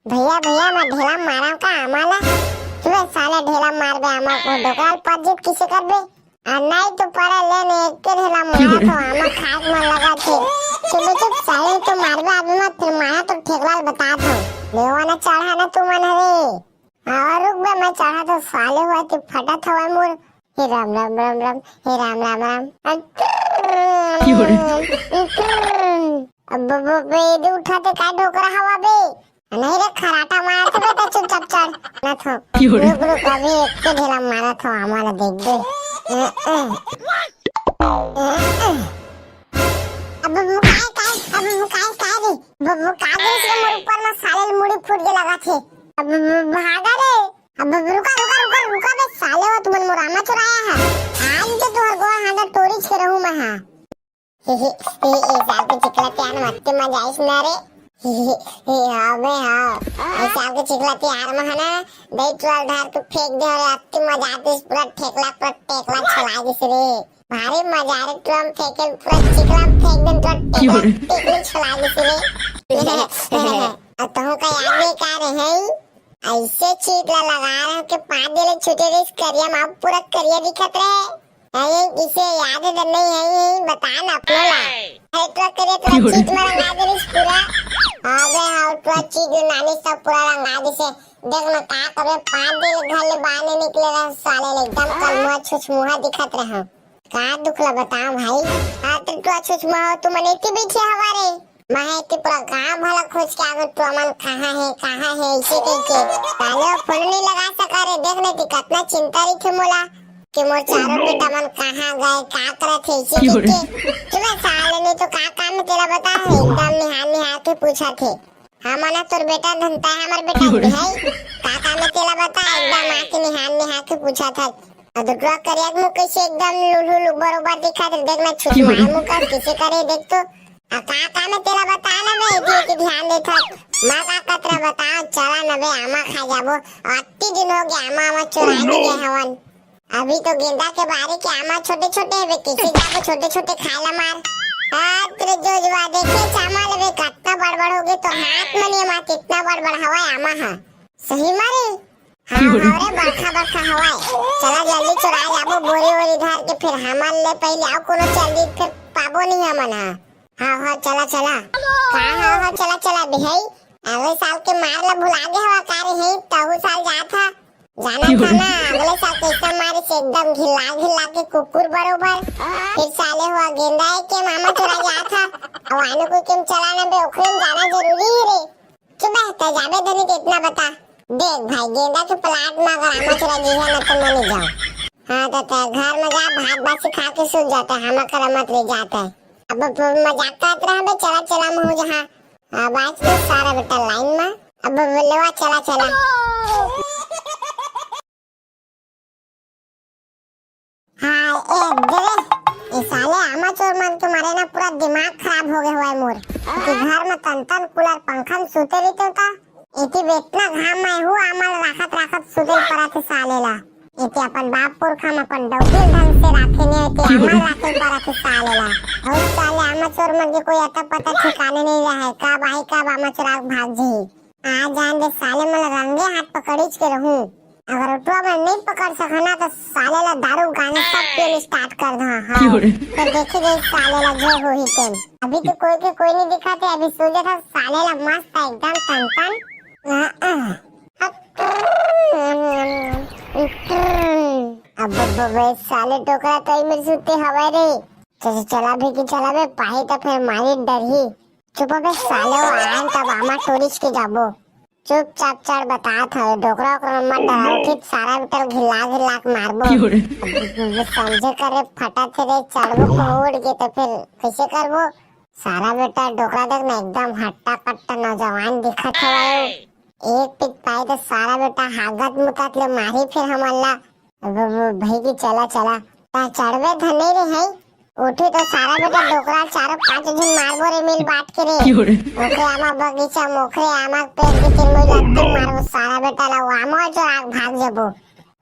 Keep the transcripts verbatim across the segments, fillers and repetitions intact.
भैया, भैया, मैं ढेला मारंव का आमा ला? चुप बे साले, ढेला मारबे आमा के डोकरा ल, पत जीत किसे करबे? आ नहीं तो परे ले ने, एक के ढेला मारत हंव, आमा खाए के मन लगत हे। चुप बे चुप, साले तो मारबे अभी मत, फेर मारा तो ठेकला ल बतात हंव। लेवा ना चढ़ा ना तू मन हवे। हाँ, रुक बे, मैं चढ़ा तो साले हुआ ते फटत हवय मोर। हे राम राम राम राम, हे राम राम राम। अब ब-, ब-, बे, दे उठाते का डोकरा हवा बे? नहीं रे, खराटा मारत बे, त चुपचाप चढ़। ना थो। रुक, रुक, अभी एक के ढेला मारत हंव, आमा ला देख बे। अ, अ। अ, अ। अब वो काय, काय, अब वो काय, काय रे? वो, वो का गिस के मोर ऊपर में साले ल मुड़ी फूट के लगा थे। अब वो, वो भागा रे। अब वो रुका, रुका, रुका, रुका बे साले, वो तुमन मोर आमा चुराया है। आज तो तोहर गोहा हांडा टोरी छे रहूं मैं, हाँ। हे, हे, हे, ए साल के चिखला तिहार म अतके मजा आइस ना रे। हे, हे, हे, हाँ बे, हाँ। ए साल के चिखला तिहार म है ना, दही चुड़ा धर के फेंक दे रे, अतके मजा आतिस, पूरा ठेकला, पूरा टेकला छुला दिस रे। भारी मजा रे, टुआ म फेंके, पूरा चिखला म फेंक देन, पूरा टेकला, टेकली छुला दिस रे। अब तहूं का याद नहीं का रहे, ऐसे चीट ला लगा रहे के पाँच दिन ले छुट्टी रहिस करिया म, अब पूरा करिया दिखत रहे। अरे किसे याद है तो नहीं है, ये बता ना अपने ला। अरे तो करिया, तो चीट म रंगा दे रहिस पूरा। अबे हाँ, तो चीट नानी सब पूरा रंगा दिसे। देख ना का करे, पाँच दिन घर ले बाहर नहीं निकले रहे साले ले, एकदम कलमुहा छुछमुहा दिखत रहे। का दुख ला बताओ भाई? हाँ, तो तू छुछमुहा हो, तू मन एती बैठे हवा रे। मैं एती पूरा गांव भला खोज के आगो, तू मन कहाँ है, कहाँ है, ऐसे कह के। ताले वो फोन नहीं लगा सका रे, देख नहीं ती कितना चिंता रही थे मोला कि मोर चारों बेटा मन कहाँ गए, का करत है, ऐसे कह के। चुप साले, नहीं तो का काम है तेला बता, एकदम निहार निहार के पूछा थे। हाँ, मना तोर बेटा धनता है, हमर बेटा की हो रे? है। का काम है तेला बता, एकदम आके निहार निहार के पूछा था। अ दुटवा करिया के मुंह कैसे एकदम लुलु लु बरोबर दिखा थे, देख ना छुछुआ मुंह का कैसे करे, देख तो। आ का काम है तेला बता ना बे, एती एती ध्यान दे था। माँ का कतरा बताओ, चला ना बे, आमा खा जाबो। अति दिन हो गया, आमा, आमा चुरा के गए हवन। अभी तो गेंदा के बारी के आमा छोटे-छोटे हवे, किसे जाबो छोटे-छोटे खाए ला मार। हाँ, तेरे जोजवा देखे चामा लेबे, कतना बड़-बड़ हो गए तो हाथ म नहीं आमा, कितना बड़-बड़ हवा आमा हा। सही मारे? हाँ, हाँ रे, बड़खा-बड़खा हवा। चला जल्दी चुरा जाबो बोरी-वोरी धर के, फिर हमन ले पहले आओ कोनो चल दी, फिर पाबो नहीं हमन हा। हाँ, हाँ, चला, चला। का हाँ, हाँ, चला, चला, बिहाई? अगले साल के मार ला भुला गे हवा का रे, हे, तहू साल जात हा। जाना था ना, अगले साल कैसा मारे से एकदम घिल्ला घिल्ला के कुकुर बरोबर। फिर साले हुआ गेंदा है के मामा चुरा जात हा। अब आने को केम चला ना बे, ओखरे में जाना जरूरी है रे। चुप है, तै जाबे धनी तो इतना बता। देख भाई, गेंदा के प्लाट में अगर आमा चुरा जी है ना तो मैं नहीं जाऊँ। हाँ तो तै घर में जा, भात बासी खा के सूत जाता है, हम कर मत ले जाता है। अब, अब मजाक करत रहा बे, चला चला महू जहाँ। अब आज तो सारा बेटा लाइन में, अब लेवा चला चला। हाँ, ए, दे रे। ए साले आमा चोर मन के मारे ना पूरा दिमाग खराब हो गए हुआ है मोर। कि घर में तन तन कूलर पंखा में सूते रहिते होता। एती बेतना घाम में हूँ आमा ल राखत राखत सूते पड़ा थे साले ला। एती अपन बाप पुरखा में अपन डौकी ढंग से राखे नहीं होते, आमा ल राखे पड़ा थे साले ला। और साले आमा चोर मन के कोई अता पता ठिकाने नहीं रहे, कब आई कब आमा चोर आग भाग जी। आ जान दे साले मन ल रंगे हाथ पकड़ीच के रहूं। अगर ओटवा मन नहीं पकड़ सका ना तो साले ला दारू गांजा सब पीन स्टार्ट कर दो। हाँ। तो देखे जाए साले ला जो होही तेन। अभी तो कोई के कोई नहीं दिखा थे, अभी सूझे था साले ला मस्त एकदम टन टन। अब, अब, अब, अब, साले डोकरा तो ही मेरे सूते हवा रे। चल, चला भी कि चला बे, पाही तो फिर मारी डरही। चुप बे साले, वो आन तब आमा टोरिस के जाबो। चुपचाप चढ़, बतात हवे, डोकरा ओकरा मत डराओ, ठीक सारा बिटल घिल्ला घिल्ला के मारबो। समझे करे फटा थे रे, चढ़बो को उड़ के तो फिर कैसे करबो? सारा बेटा डोकरा देख ना, एकदम हट्टा कट्टा नौजवान दिखत हवे। एक पिक पाए तो सारा बेटा हागत मुतात ले मारी फिर हमन ला। अब, अब, भाई की चला, चला। ता चढ़बे धने रे है। उठी तो सारा बेटा डोकरा चारों पांच झन मारबो रे मिल बांट के रे। ओकरे आमा बगीचा मोखरे आमा के पेड़ के तीर मुई लत्ती मारबो सारा बेटा ला, वो आमा जो आग भाग जबो।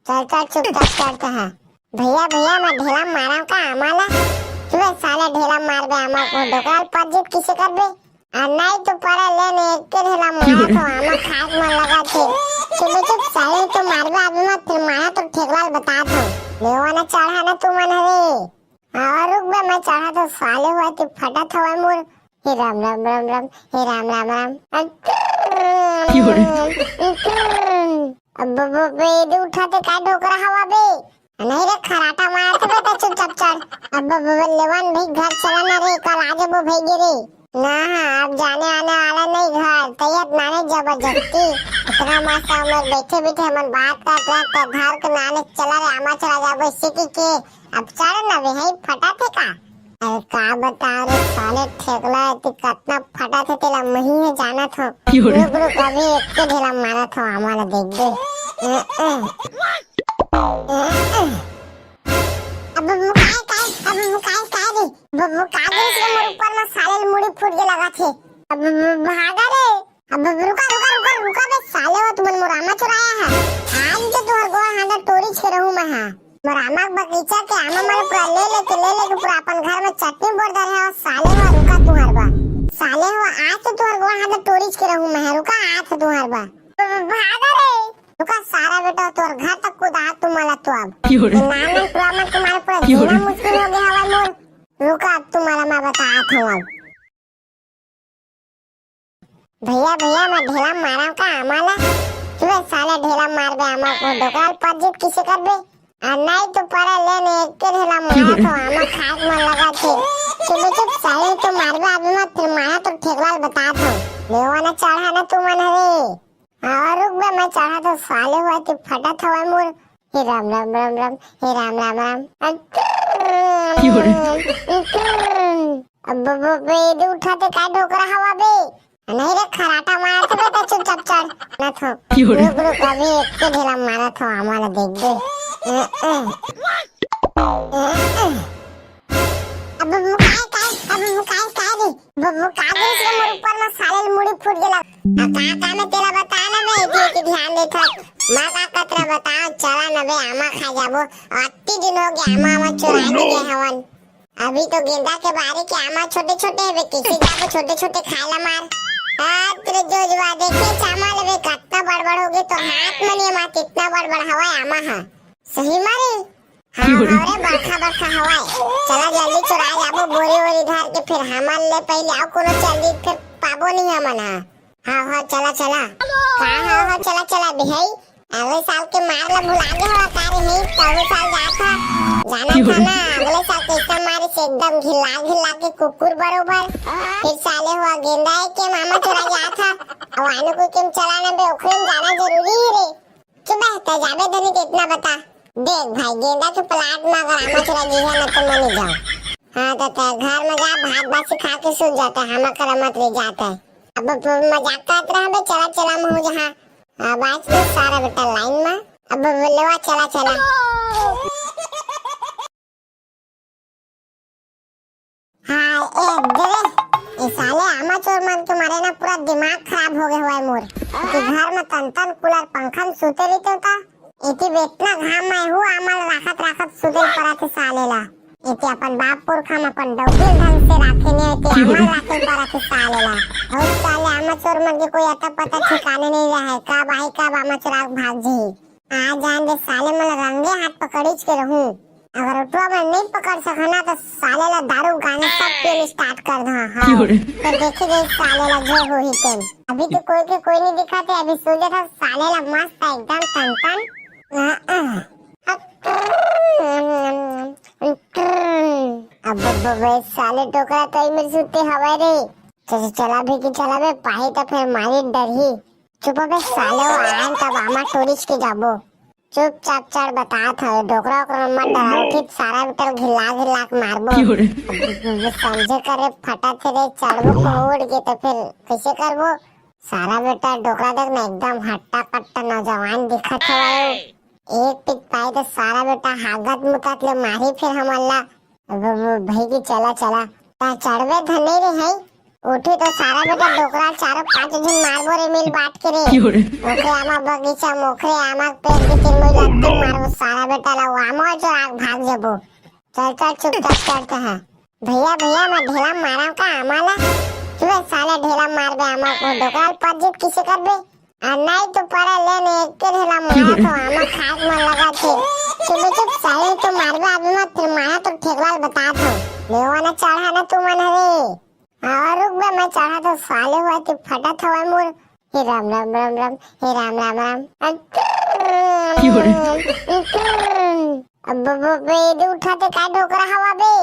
चल, चल, चुपचाप चढ़ते हैं। भैया, भैया, मैं ढेला मारा का आमा ला? तू साला ढेला मारबे आमा को, डोकरा ल पत जीत किसे करबे? आ नहीं तो परे ले ने, एक के ढेला मारत हो, आमा खाए के मन लगा थे। चुप चुप, साले तो मारबे अभी मत, फिर मारा तो ठेकवाल बतात हो। लेवा ना चढ़ा ना तू मन हरे। और रुक बे, मैं चढ़ा तो साले हुआ ती फटत हवा मोर। हे राम राम राम राम, हे राम राम राम। अब ब- ब- बे, ये उठाते का ढोकरा हवा बे? नहीं रे, खराटा मारत बे, तो चुपचाप चढ़। अब ब- ब- लेवान भाई, घर चला ना रे, कल आ जाबो भाई गे रे। ना, हाँ, अब जाने आने वाला नहीं घर, तैयार नाने जबरदस्ती। इतना मस्त उम्र बैठे बैठे हमन बात करत रहत, घर के नाने चला रे, आमा चला जाबो, इसी की के। अब चढ़ ना बे, है फटा थे का? अरे का बता रे साले, ठेकला है, तू कितना फटा थे, तेला मही है जाना था। रुक रुक, अभी एक के ढेला मारा था, हमारा देख दे। अ, अ। अब वो काय, काय, अब वो काय, काय रे? वो, वो का गिरिस रे मोर ऊपर में, साले ल मुड़ी फूट के लगा थे। अब वो, वो भागा रे। अब वो रुका, रुका, रुका, रुका बे साले, वो तुमन मोर आमा चुराया है। आज तो तुहर गोड़ हाथ टोरी छे रहूं मैं, हाँ। मोर आमा के बगीचा के आमा मन पूरा ले लेके, ले लेके पूरा अपन घर में चटनी बोर दे रहे हो। साले हो, रुका तुहर बा। साले हो, आज तो तुहर गोड़ हाथ टोरी छे रहूं मैं, हाँ। रुका, आज तो तुहर बा। वो, वो भागा रे। रुका सारा बेटा, तोर घर तक कूदा तुम्हारा तो अब। क्यों रे? नाम नहीं पूरा मत, तुम्हारा पूरा क्यों रे? जीना मुश्किल हो गया हवा मोर। रुका, अब तुम्हारा मैं बतात हूँ अब। भैया, भैया, मैं ढेला मारा का आमा ला? क्यों साला ढेला मार बे आमा को, डोकराल पत जीत किसे कर बे? आ नहीं तो परे ले ने, एक के ढेला मारा तो आमा खाए के मन लगा थे। चुप चुप, साले तो मार बे अभी मत, फिर मारा तो ठेकवाल बतात हो। लेवा ना चढ़ा ना तू मन हरे। हाँ, रुक बे, मैं चढ़ा तो साले हुआ ती फटत हवा मोर। हे राम राम राम राम, हे राम राम राम। अब वो, वो, वो, ये उठाते का ढोकरा हवा बे? नहीं रे, खराटा मारत बे, तो चुपचाप चढ़। ना थो। रुक रुक, अभी एक के ढेला मारा थो, हमारा देख दे। अ, अ। अ, अ। अब वो काय, काय, अब वो काय, काय रे? वो, वो का गिरिस रे मोर ऊपर में, साले ल मुड़ी फूट गेला। आ का, का मैं तेला बता ना बे, इतनी की ध्यान देता। मैं का कतरा बताओ, चला ना बे, आमा खा जाबो। अत्ती दिन हो गया, आमा, आमा चुरा के गए हवन। अभी तो गेंदा के बारी के आमा छोटे छोटे हवे, किसे जाबो छोटे छोटे खाए ला मार। आ तेरे जोजवा देखे, चामा लेवे, कितना बड़ बड़ हो गए, तो हाथ में नहीं मात, इतना बड़ बड़ हवा आमा हा। सही मारे। हाँ, हाँ रे, बरखा, बरखा हवाए। चला जल्दी चुरा जाबो बोरी वोरी धर के, फिर हमन ले पहले आओ कोनो जल्दी, फिर पाबो नहीं हमन हा। हाँ, हाँ, चला, चला। का हाँ, हाँ, चला, चला, बिहाई। अगले साल के मार ला भुला गे हवा का रे, ही तहु साल जात हा। जाना था ना, अगले साल कैसा मारे से एकदम घिल्ला, घिल्ला के कुकुर बरोबर। फिर साले हुआ गेंदा है के मामा चुरा जात हा। अब आने को किम चला ना बे, ओखरे में जाना जरूरी है रे। चुप है, तै जाबे धनी के इतना बता। देख भाई, गेंदा के प्लाट में अगर आमा चुरा जी है ना, तो मैं नहीं जाऊँ। हाँ, तो तै घर में जा, भात बासी खा के सूत जाता है, हम कर मत ले जाता है। अब, अब मजाक करत रहा बे, चला, चला, महू जहाँ। अब आज तो सारा बेटा लाइन में, अब लेवा, चला, चला। हाँ, ए, दे रे। ए साले आमा चोर मन के मारे ना पूरा दिमाग खराब हो गए हुआ है मोर। कि घर में तन तन कूलर पंखा में सूते रहिते होता। इति बेतना घाम में हूँ आमा ल राखत राखत सूते पड़ा थे साले ला। इति अपन बाप पुरखा में अपन डौकी ढंग से राखे नहीं, इति आमा ल राखे पड़ा थे साले ला। और साले आमा चोर मन के कोई अता पता ठिकाने नहीं रहे, कब आई कब आमा चुरा के भाग जी। आ जान दे साले, मन रंगे हाथ पकड़ीच के रहूं। अगर ओटवा मन नहीं पकड़ सकना तो साले ला दारू गांजा सब पीने स्टार्ट कर दो। हाँ। क्यों रे? तो देखे जाए साले ला जो होही तेन। अभी तो कोई के कोई नहीं दिखा थे, अभी सोचे था साले ला मस्त एकदम टन टन। अब, अब, अब, साले डोकरा तो ही मेरे सुते हवा रे। चल, चला भी कि चला बे, पाही तो फिर मारी डरही। चुप बे साले, वो आन तब आमा टोरिच के जाबो। चुपचाप चढ़, बतात हवे, डोकरा ओकरा मत डरा, उठित सारा बिटल घिल्ला घिल्ला के मारबो। समझे करे फटा थे रे, चढ़बो को उड़ के तो फिर कैसे करबो? सारा बेटा डोकरा देख ना, एकदम हट्टा कट्टा नौजवान दिखत हवे। एक पिक पाए तो सारा बेटा हागत मुतात ले मारी फिर हमन ला। अब, अब, अब भाई की चला, चला। ता चढ़बे धने रे है। उठी तो सारा बेटा डोकरा चारों पांच झन मारबो रे मिल बांट के रे। ओखरे आमा बगीचा मोखरे आमा के पेड़ के तीन मुई लत्ती मारबो सारा बेटा ला, वो आमा जो आग भाग जबो। चल, चल, चुपचाप चढ़ते हैं। भैया, भैया, मैं ढेला मारा का आमा ला? चुप साला आमा को डोकरा ल परजित किसे करबे? आ नहीं तो परे ले ने एक के ढेला मना तो आमा खाए के मन लगा थे। चुप चुप साले तो मारबे अभी मत, फिर मारा तो ठेकला ल बता दो। लेवा ना चढ़ा ना तू मन हरे। और रुक बे, मैं चढ़ा तो साले हुआ ती फटत हवा मोर। हे राम राम राम राम, हे राम राम राम। अब बे दे उठा ते का डोकरा हवा बे?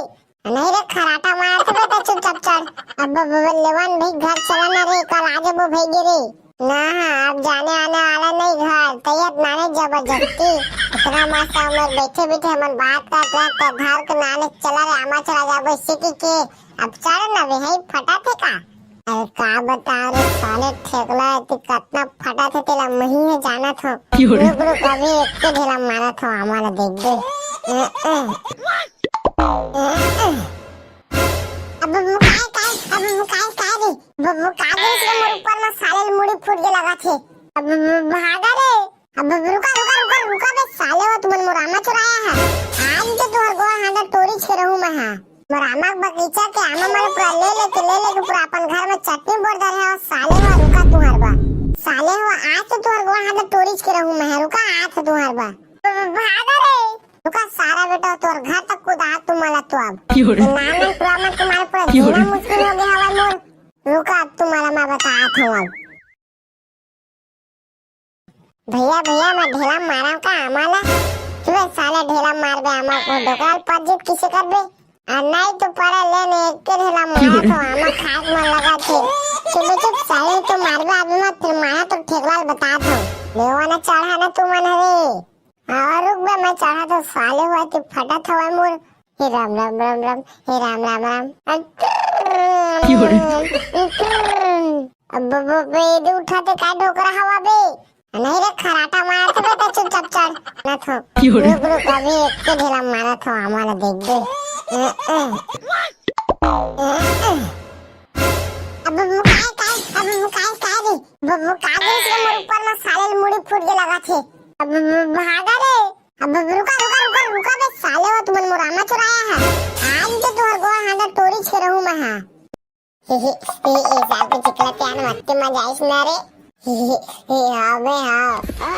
नहीं रे, खराटा मारत बे, त चुपचाप चढ़। अब ब-, ब-, ब-, लेवान भाई, घर चला ना रे, कल आ जाबो भाई गे रे। ना, हाँ, अब जाने आने वाला नहीं घर, तैयार नाने जबरदस्ती। इतना मस्त उम्र बैठे बैठे हमन बात करत रहत, त घर के नाने चला रे, आमा चला जाबो, इसी के, के। अब चढ़ ना बे, है फटा थे का? अरे का बता रे साले, ठेकला है, तू कतना फटा थे, तेला मही है जाना थो। रुक रुक, अभी एक के ढेला मारा थो, आमा ला देख दे। अ, अ। अब वो काय, काय, अब वो काय, काय रे? वो, वो का गिरिस रे मोर ऊपर में, साले ल मुड़ी फूट के लगा थे। अब वो, वो भागा रे। अब वो रुका, रुका, रुका, रुका बे साले, वो तुमन मोर आमा चुराया है। आज तो तुहर गोड़ हांडा टोरी छे रहूं मैं, हाँ। मोर आमा के बगीचा के आमा मन पूरा ले लेके, ले लेके पूरा अपन घर में चटनी बोर दे रहे हो। साले हो रुका तुहर बा। साले हो आज तो तुहर गोड़ हांडा टोरी छे रहूं मैं, हाँ। रुका आज तो तुहर बा। वो, वो भागा रे। रुका सारा बेटा, तोर घर तक कूदा तुम्हारा तो अब। क्यों रे? नाम नहीं हुआ मत, तुम्हारे पूरा क्यों रे? जीना मुश्किल हो गया हवा मोर। रुका, अब तुम्हारा मैं बतात हूँ अब। भैया, भैया, मैं ढेला मारा का आमा ला? क्यों साला ढेला मार बे आमा को, डोकरा ल परजित किसे करबे? आ नहीं तो परे ले ने एक के ढेला मारा तो आमा खाए के मन लगा थे। चुप चुप साले तो मारबे अभी मत, फिर मारा तो ठेकला ल बता दो। लेवा ना चढ़ा ना तू मन हरे। हाँ, रुक बे, मैं चढ़ा तो साले हुआ ती फटत हवा मोर। हे राम राम राम राम, हे राम राम राम। अब ब-, ब-, बे दे उठा ते का डोकरा हवा बे? नहीं रे, खराटा मारत बे, त चुपचाप चढ़। ना थो। रुक रुक, अभी एक के ढेला मारा थो, आमा ला देख दे। अ, अ। अ, अ। अब वो काय, काय, अब वो काय, काय रे? वो, वो का गिरिस रे मोर ऊपर में, साले ल मुड़ी फूट के लगा थे। अब वो, वो भागा रे। अब वो रुका, रुका, रुका, रुका बे साले, वो तुमन मोर आमा चुराया है। आज तो तुहर गोड़ हांडा टोरी छे रहूं मैं, हाँ। हे, हे, हे, ए साल के चिखला तिहार में अत्ती मजा आइस ना रे। हे, हे, हे, हाँ बे, हाँ।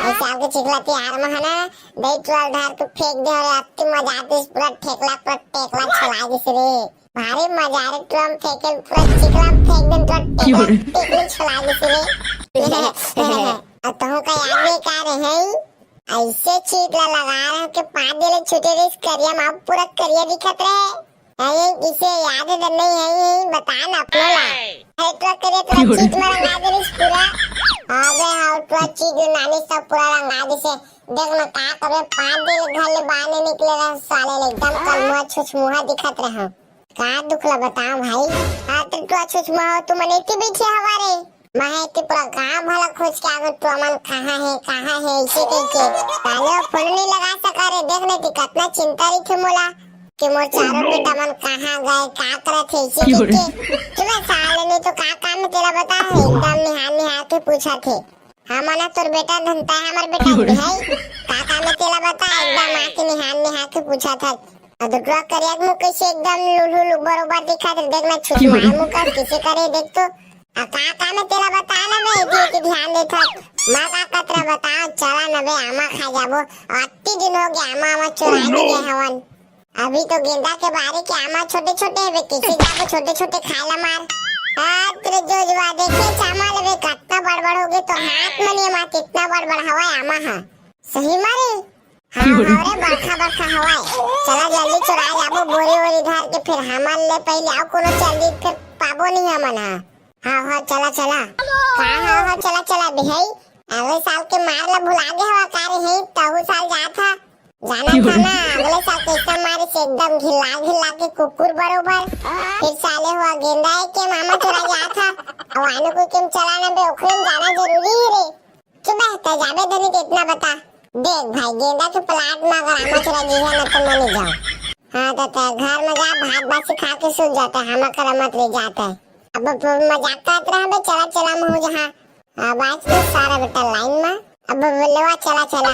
ए साल के चिखला तिहार में है ना, दही चुड़ा धर के फेंक दे, अरे अत्ती मजा आतिस, पूरा ठेकला, पूरा ठेकला छला दिस रे। भारी मजा रे, तुम फेंके, पूरा चिखला फेंक दे, पूरा क्यों रे? टेकले छुड़ा दिस रे। अब तहु का याद नहीं का रे हैं? ऐसे चीट ला लगा रहे के पाँच दिन ले छुट्टी रिस करिया मा पूरा करिया दिखत रहे। अरे किसे याद है तो नहीं है, बता ना अपनो ला। अरे तो करे तो क्यों रे? चीट मा रंगा दे रिस पूरा। अबे हाँ, तो चीट नानी सब पूरा रंगा दिसे। देख ना का करे, पाँच दिन घर ले बाहर नहीं निकले रहे साले ले, एकदम कलमुहा छुछमुहा दिखत रहे। का दुख ला बताओ भाई? हाँ, तो तू अच्छुच महो, तू मन एती बैठे हवा रे। मैं एती पूरा गांव भला खोज के आगो, तू मन कहाँ है, कहाँ है, ऐसे कह के। साले वो फोन नहीं लगा सका रे, देख नहीं थी कितना चिंता रही थी मोला कि मोर चारों बेटा मन कहाँ गए, का करत है, ऐसे कह के। चुप साले, नहीं तो का काम है तेरा बता, एकदम निहार निहार के पूछा थे। हाँ, मना तोर बेटा धनता है, हमर बेटा क्यों रे? है। का काम है तेला बता, एकदम आके निहान निहा के पूछा था। अ दुटवा करिया के मुँह कैसे एकदम लुलु लु बरोबर दिखा थे, देख ना छुटवा मुँह का कैसे करे, देख तो। आ का काम है तेला बता ना बे, एती एती ध्यान दे था। माँ का कतरा बताओ, चला ना बे, आमा खा जाबो। अत्ती दिन हो गया, आमा, आमा चुरा नहीं गया हवन। अभी तो गेंदा के बारी के आमा छोटे छोटे हवे, किसे जाबो छोटे छोटे खाए ला मार। हाँ, तेरे जोजवा देखे चामा लेवे, कतना बड़ बड़ हो गए तो हाथ में नहीं मार, कितना बड़ बड़ हवाए आमा हा। सही मारे? हाँ, क्यों रे? हाँ रे, बरखा बरखा हवाए। चला जल्दी चुरा जाबो, बोरी वोरी धर के, फिर हमन ले पहले आओ कोनो चल दी, फिर पाबो नहीं हमन हा। हाँ, हाँ, चला, चला। का हाँ, हाँ, चला, चला, बिहाई? अगले साल के मार ला भुला गे हवा का रे हैं? तहु साल जात हा। जाना था ना, अगले साल कैसा मारे से एकदम घिल्ला घिल्ला के कुकुर बरोबर। फिर साले हुआ गेंदा है के मामा चुरा जात हा। अब आने को किम चला ना बे, ओखरे में जाना जरूरी है रे। चुप है, तै जाबे धनी के इतना बता। देख भाई, गेंदा के प्लाट में अगर आमा चुरा जी है ना तो मनी जाओ। हाँ तो तै घर में जा, भात बासी खा के सूत जाता है, हम कर मत ले जाता है। अब, अब मजाक करत रहा बे, चला, चला महू जहाँ। अब आज के सारा बेटा लाइन में। अब बोलवा चला, चला।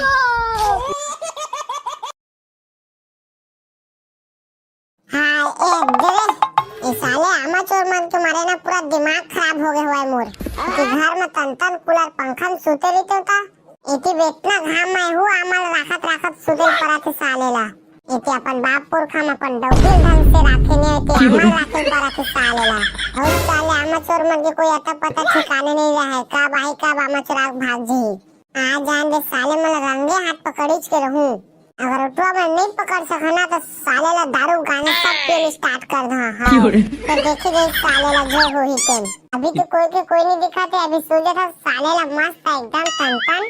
हाँ, ए, दे रे। ए साले, आमा चोर मन के मारे ना पूरा दिमाग खराब हो गए हुआ है मोर। कि घर में तन तन कूलर पंखा में सूते रहितेंव ता, एती बेतना घाम में हूँ आमल राखत राखत सूते पड़ा थे साले ला। एती अपन बाप पुरखा में अपन डौकी ढंग से राखे नहीं, एती आमल राखे पड़ा थे साले ला। और साले आमा चोर मन के कोई अता पता ठिकाने नहीं रहे, कब आई कब आमा चोरा के भाग जी। आ जान दे साले, मन रंगे हाथ पकड़ीच के रहूं। अगर ओटवा मन नहीं पकड़ सकना तो साले ला दारू गाने सब पीने स्टार्ट कर दो। हाँ। तो देखे जाए साले ला जो हो ही तेन। अभी तो कोई के कोई नहीं दिखा थे, अभी सूते था साले ला मस्त एकदम तन तन।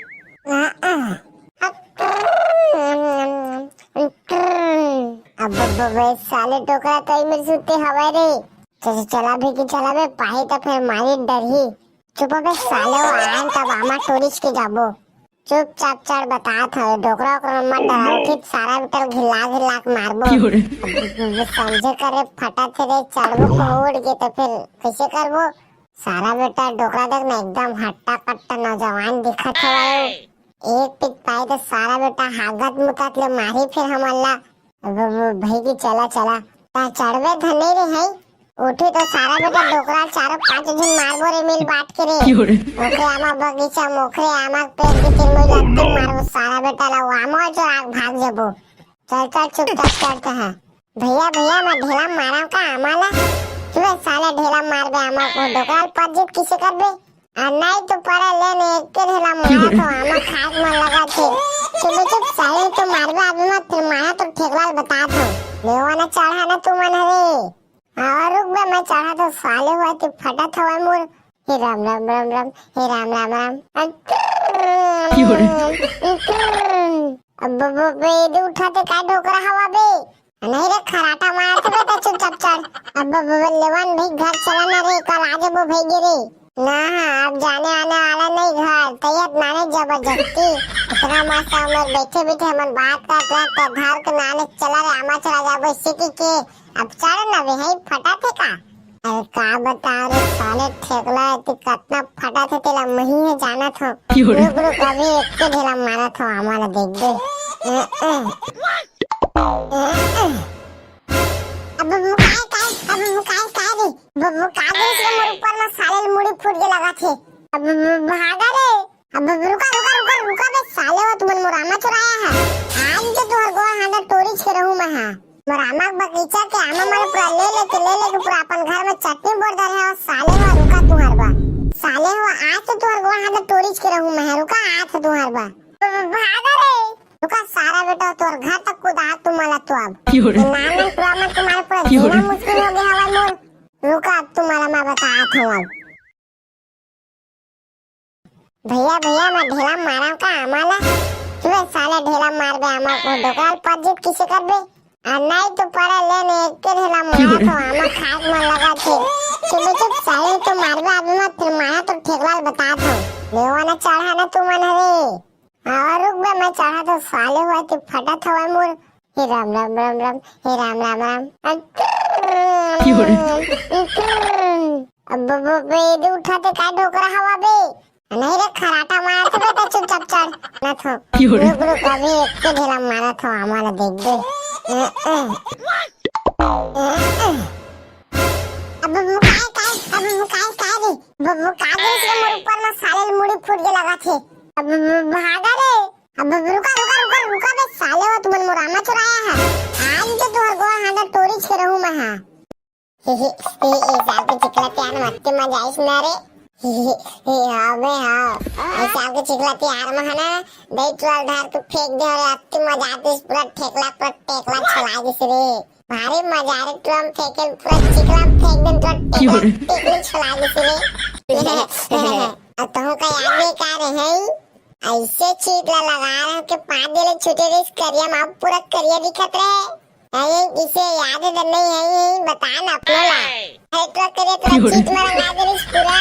अब बे साले डोकरा तो ही मेरे सूते हवा रे। चल चला भी कि चला बे, पाही तो फिर मारी डर ही। चुप बे साले, वो आन तब आमा टोरिच के जाबो। चुपचाप चढ़, बतात हवे, डोकरा ओकरा मत डराओ, ठीक सारा बिटल घिल्ला घिल्ला के मारबो। समझे करे फटा थे रे, चढ़बो कोहूड़ के तो फिर कैसे करबो? सारा बेटा डोकरा देख ना, एकदम हट्टा कट्टा नौजवान दिखत हवे। एक पिक पाई तो सारा बेटा हागत मुतात ले मारी फिर हमन ला। अब, अब, अब भाई की चला, चला। ता चढ़बे धने रे है। उठी तो सारा बेटा डोकरा चारों पांच झन मारबो रे मिल बांट के रे। ओकरे आमा बगीचा मोखरे आमा के पेड़ के चिरमुई लत्ती मारबो सारा बेटा ला, वो आमा जो आग भाग जबो। चल, चल, चुपचाप चढ़ते हैं। भैया, भैया, मैं ढेला मारा का आमा ला? तू साला ढेला मार बे आमा को, डोकरा ला पत जीत किसे कर बे? आ नहीं तो परे ले ने एक के ढेला मारा तो आमा खाक मन लगा थे। चलो चुप साले, तो मारबे अभी मत, फिर मारा तो ठेकला बता दो। लेवाना चढ़ा ना तू मन हरे। और रुक बे, मैं चढ़ा तो साले हुआ तो फटा था मोर। हे राम राम राम राम, हे राम राम राम। अब बे, बे, बे, उठाते का डोकरा हवा बे? नहीं रे, खराटा मारत बे, त चुपचाप चढ़। अब ब-, ब-, ब-, लेवन भाई घर चला ना रे, कल आ जबो भाई गे रे। ना, हाँ, अब जाने आने वाला नहीं घर, तैयार नाने जबरदस्ती। इतना मस्त उम्र बैठे बैठे हमन बात करत रहत, त धर के नाने चला रे, आमा चला जाबो, इसी की के। अब चढ़ ना बे, है फटा थे का? अरे का बता रे साले ठेकला, तू कतना फटा थे, तेला मही है जाना था। रुक, रुक, अभी एक के ढेला मारा था, आमा ला देख बे। अ, अ। अब वो काय, काय, अब वो काय, काय रे? वो, वो का दे इसके मोर ऊपर में साले मुड़ी फूट के लगा थे। अब वो भागा रे। अब वो रुका, रुका, रुका, रुका बे साले, वो तुमन मोर आमा चुराया है। आज जो तुहर गोवा हांडा टोरी छे रहूं मैं, हाँ। मोर आमा के बगीचा के आमा मन पूरा ले लेके, ले लेके पूरा अपन घर में चटनी बोर दे रहे हो। साले हो रुका तुहर बा। साले हो आज तो तुहर गोवा हांडा टोरी छे रहूं मैं, हाँ। रुका आज तो तुहर बा। भागा रे। रुका सारा बेटा, तोर घर तक कूदा तुमला तो अब। क्यों रे? नाम नहीं पूरा मत, तुम्हारे पूरा जीना मुश्किल हो गया हवा मोर। रुका अब तुम्हाला मैं बता था अब। भैया, भैया, मैं ढेला मारा का आमा ला? तू साले ढेला मार बे आमा को, डोकरा ला पत जीत किसे कर बे? आ नहीं तो परे ले ने एक के ढेला मारा तो आमा खाक मन लगा थे। चलो चुप साले, तो मार बे अभी मत, फिर मारा तो ठेकला ला बता था। लेवाना चढ़ा ना तू मन हरे। हाँ, रुक बे, मैं चढ़ा तो साले हुआ तो फटा था मोर। हे राम राम राम राम, हे राम राम राम। अब बे, बे, बे, ये उठाते का डोकरा हवा बे? नहीं रे, खराटा मारा था बेटा, चुपचाप चढ़। ना थो। रुक, रुक, अभी एक के ढेला मारा था, आमा ला देख बे। अ, अ। अ, अ। अब वो काय, काय, अब वो काय, काय रे? वो, वो का दे इसके मोर ऊपर में साले मुड़ी फूट के लगा थे। अब वो भागा रे। अब वो रुका, रुका, रुका, रुका बे साले, वो तुमन मोर आमा चुराया है। आज तो तुहर गोवा हांडा टोरी छे रहूं मैं, हाँ। हे, हे, हे, ए साल के चिखला तिहार में अत्ते मजा आइस ना रे। हे, हे, हे, हाँ बे, हाँ। ए साल के चिखला तिहार में है ना, दही चुरा धार के फेंक दे, अरे अत्ते मजा आतिस, पूरा ठेकला, पूरा टेकला छला दिस रे। भारी मजा रे, टुआ म फेंके, पूरा चिखला म फेंक देन, टुआ टेकला, टेकली छुला गिस रे। अब तहूं का याद नहीं का रहे हैं? ऐसे चीज ला लगा रहे हो कि पाँच दिन ले छुटे रहिस करिया म, अब पूरा करिया दिखत रहे। अरे इसे याद है तो नहीं है, ये बता ना अपना ला। अरे टुआ करिया, टुआ चीज में रंगा दे रहिस पूरा।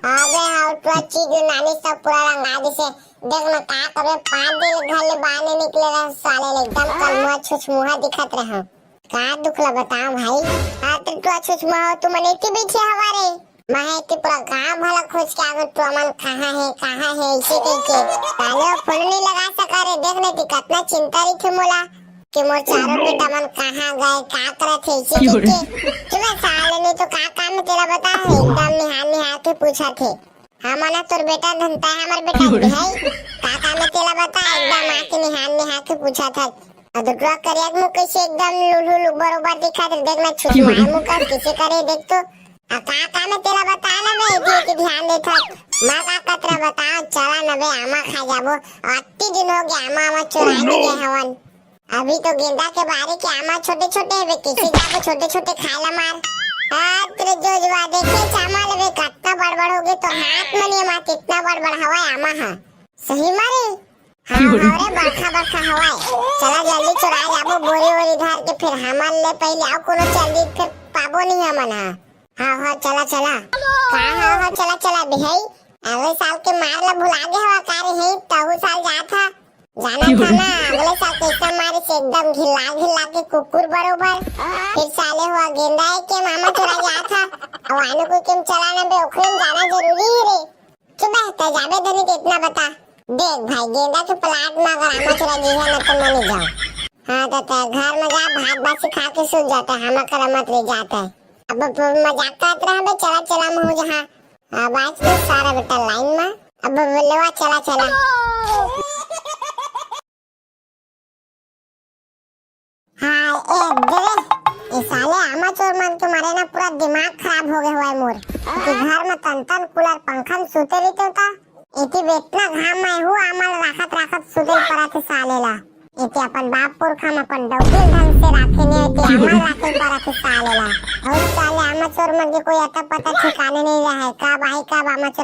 अबे हाँ, टुआ चीज नानी सब पूरा रंगा दिसे। देख ना का करे, पाँच दिन घर ले बाहर नहीं निकले रहे साले ले, एकदम कलमुआ छुछमुहा दिखत रहे। का दुख ला बताओ भाई? हाँ, तो टुआ छुछमा हो, तुमन एती बैठे हवा रे। मैं एती पूरा गांव भला खोज के आगो, टुआ मन कहाँ है, कहाँ है, इसे कह के। साले वो फोन नहीं लगा सका रे, देख नहीं ती कितना चिंता रही थे मोला। कि मोर चारों बेटा मन कहाँ गए, का करत हे, इसे देख के। चुप हे साले, नहीं तो का काम हे तेला बता, एकदम निहार निहार के पूछत हे। हमन ह तोर बेटा धन, तैं हमर बेटा बिहाई, का काम हे तेला बता, एकदम आके निहार निहार के पूछत हे। अउ दुटुआ करिया के मुँह कइसे एकदम लुलहुल बरोबर दिखत हे, देख ना छुटी मार मुँह कस कइसे करे, देख तो। आ का काम हे तेला बता ना बे, एती एती ध्यान देथस। मैं का कतरा बताओं, चला ना बे, आमा खा जाबो। अत्ती दिन हो गया आमा, आमा चुराए नइ गे हवन। अभी तो गेंदा के बारी के आमा छोटे छोटे हवे, कइसे जाबो छोटे छोटे खाए ला मार। अरे जोजवा देखे चामा लेबे, कतना बड़ बड़ हो गे, तो हाथ म नइ आमा, कितना बड़ बड़ हवय आमा ह। सही म रे? हाँ, हाँ रे, बड़खा बड़खा हवय। चला जल्दी चुराए जाबो बोरी वोरी धर के, फिर हमन ले पहिले अउ कोनो चल दी, फिर पाबो नहीं हमन ह। हाँ, हाँ, चला, चला। का हाँ, हाँ, चला, चला, बिहाई। अगले साल के मार ला भुला गे हवा का रे, हे, तहू साल जात हा। जाना था ना, अगले साल कइसे मारे से एकदम घिल्ला घिल्ला के कुकुर बरोबर। फिर साले हुआ गेंदा हे के मामा चुरा जात हा। अब आने कोई के चला ना बे, ओखरे में जाना जरूरी हे रे। चुप हे, तैं जाबे धनी के इतना बता। देख भाई, गेंदा के प्लाट में अगर आमा चुरा गे हे ना, तो मैं नहीं जाऊँ। हाँ, तो तैं घर में जा, भात बासी खा के सूत जाता है, हम कर मत ले जाता है। अब, अब मजाक करत रहा बे, चला, चला, महू जहाँ। अब आज के सारा बेटा लाइन में, अब, अब लेवा, चला, चला। हाँ, ए, दे रे। ए साले आमा चोर मन के मारे ना पूरा दिमाग खराब हो गे हवय मोर। कि घर में तन तन कूलर पंखा में सूते रहिते होता। एती बेतना घाम में हूँ आमा ल राखत राखत सूते ल परत हे साले ला। एती अपन बाप पुरखा में अपन डौकी ल ढंग से राखे नहीं, एती आमा ल राखे ल परत हे साले ला। अउ साले आमा चोर मन के कोई अता पता ठिकाने नहीं रहे। कब आई, कब आमा चोर